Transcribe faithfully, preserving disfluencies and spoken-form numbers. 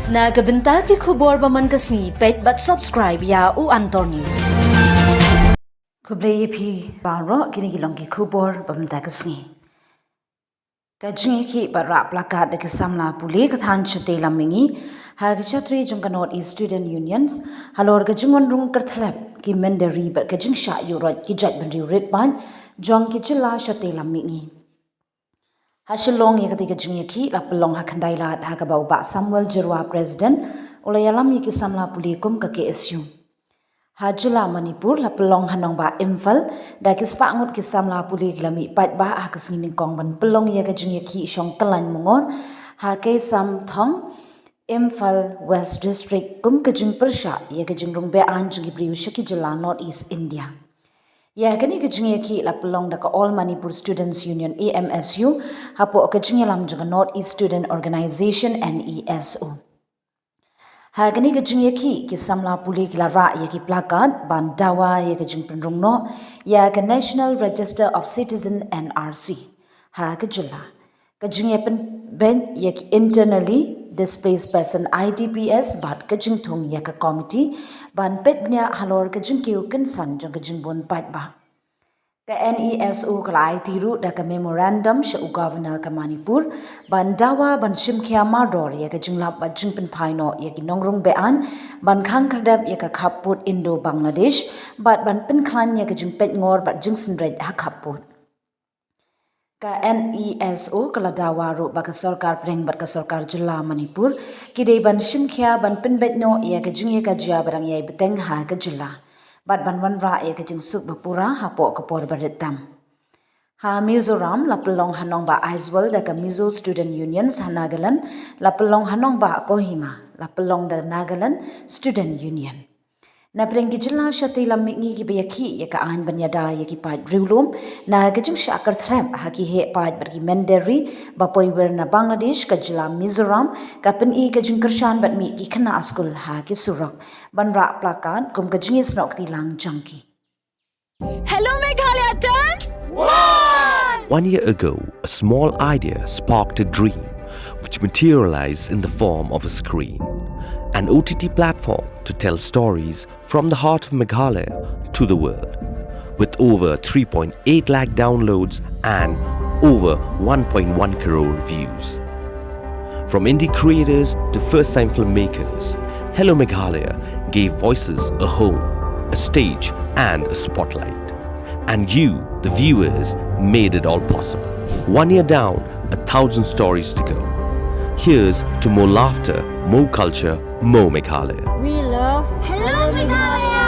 Na ka bynta ki khubor ba man ka sngi, peit bad subscribe ïa u Antor News. Khublei ïa phi baroh, kine ki long ki khubor ba man ka sngi. Ka jingïakhih bad rah placard da ki samla pule ka thaiñ shatei lam mihngi ha ka shatri jong ka North East Student Unions halor ka jingwan rung kyrthlep ki mynder ri bad ka jingshah ïuh roit ki jaitbynriew rit paid jong ki jylla shatei lam mihngi. Ha Shillong ïa katei ka jingïakhih la pynlong ha Khyndai Lad ha kaba u Bah Samuel Jyrwa, President, u la ïalam ïa ki samla pule kum ka K S U. Ha jylla Manipur la pynlong ha nongbah Imphal da ki spah ngut ki samla pule ki la mih paidbah ha ka sngi nyngkong ban pynlong ïa ka jingïakhih shong kyllaiñ mongor ha Keisamthong, Imphal West District, kum ka jingpyrshah ïa ka jingrung be-aiñ jong ki briew sha ki jylla North East India. Ïa kane ka jingïakhih la pynlong da ka All Manipur Students Union, A M S U, hapoh ka jingïalam jong ka North East Student Organisation, N E S O. Ha kane ka jingïakhih ki samla pule ki la rah ïa ki placard ban dawa ïa ka jingpynrung noh ïa ka National Register of Citizen, N R C, ha ka jylla. Ka jingïapynbeit ïa ki Internally Displaced Person, I D Ps, bad ka jingthung ïa ka komiti ban peit bniah halor ka jingkiew kynsan jong ka jingbun paidbah. Ka N E S O ka la aiti ruh da ka memorandum sha u Governor ka Manipur ban dawa ban shim khia mardor ïa ka jinglap bad jingpynphai noh ïa ki nongrung be-aiñ, ban khang khyrdep ïa ka khappud Indo-Bangladesh bad ban pynkhlaiñ ïa ka jingpeitngor bad jingsynreit ha khappud. Ka N E S O ka la dawa ruh ba ka sorkar pdeng bad ka sorkar jylla Manipur ki dei ban shim khia ban pynbeit noh ïa ka jingïakajia ba dang ïai bteng ha ka jylla bad ban wanrah ïa ka jingsuk ba pura hapoh ka por ba rit tam. Ha Mizoram la pynlong ha nongbah Aizawl da ka Mizo Student Unions, ha Nagaland la pynlong ha nongbah Kohima la pynlong da Nagaland Student Union. Na pdeng ki jylla shatei lam mihngi kiba ïakhih ïa ka aiñ ban ïada ïa ki paid riewlum na ka jingshah kyrthlep ha ki heh paid bad ki mynder ri ba poi wir na Bangladesh, ka jylla Mizoram ka pyni ka jingkyrshan bad mih ki khynnah skul ha ki surok ban rah placard kum ka jingïasnoh kti lang jong ki. Hello Meghalaya turns one! One year ago, a small idea sparked a dream which materialized in the form of a screen, an O T T platform to tell stories from the heart of Meghalaya to the world, with over three point eight lakh downloads and over one point one crore views. From indie creators to first time filmmakers, Hello Meghalaya gave voices a home, a stage, and a spotlight. And you, the viewers, made it all possible. One year down, a thousand stories to go. Here's to more laughter, more culture, more Meghalaya. We love Hello Meghalaya!